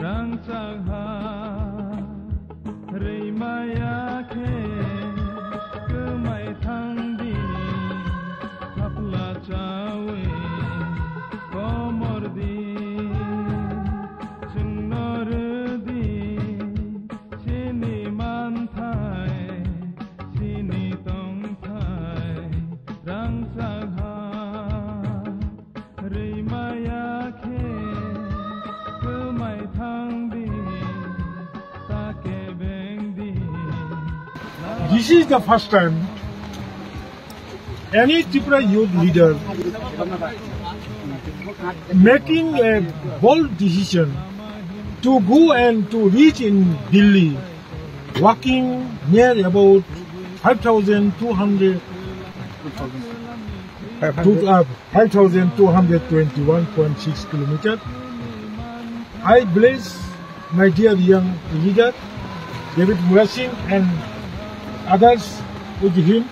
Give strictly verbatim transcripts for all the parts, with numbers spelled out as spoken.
Rangchak ha rwimaya khe kwmai thang di, thapla chawi komor di, chwngno rw di chini manthai, chini tongthai, rangchak ha. Rwimaya khe kwmai thang di, ta kebeng di. This is the first time any Tripura youth leader making a bold decision to go and to reach in Delhi, walking near about five thousand two hundred to, uh, five thousand two hundred twenty-one point six kilometer. I bless my dear young leader, David Murasing and others with him.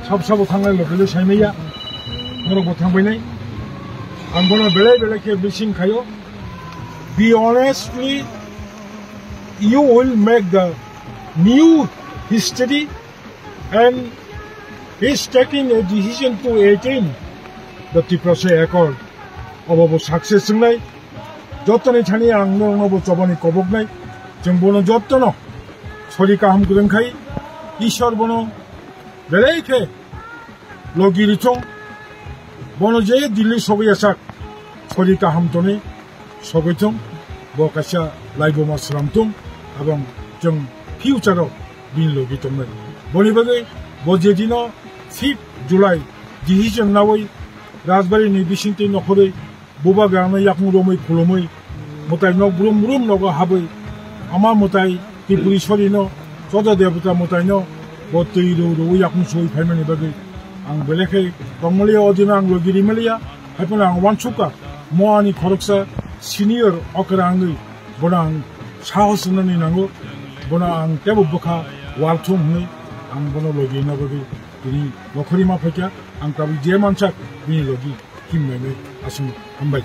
Sab sabo thangnai loge le saimaya, norok bo thangbainai. Ang bono belai belai khe blessing khayo. Be honestly, you will make the new history and is taking a decision to attain the Tiprasa Accord. Obo bo success wngnai. Jottoni thani ang norokno bo chobani koboknai. Chwng bono jottono sori kaham kwrwng khai. Ishwar bono belai khe logi rithung. Bono je Delhi sogwi asak sori kaham toni sogwi thung, bo kaisa laibuma sram thung, abang chwng future o bini logi tongnai. Boni bagwi bo je dino fifth July decision nawi Rajbari ni bisingtwi nokhorwi bubagrano yakung romwi khulumwi mwtai nok brum brum nogo habwi ama mwtai Tripuri sorino Chodo Debota mwtaino bo twi rw rw yakung soi phaimani bagwi ang belai khe tongmaliya, o dino ang logi rimaliya, haiphano ang uansukha mo ani khoroksa senior okra wngwi bono ang sahos wngnani nango, bono ang teibo bwkha walthum hwnwi ang bono logi rwna bagwi tini nokhorwi ma phaikha, ang tabuk je mansak bini logi himnai aswk hambai.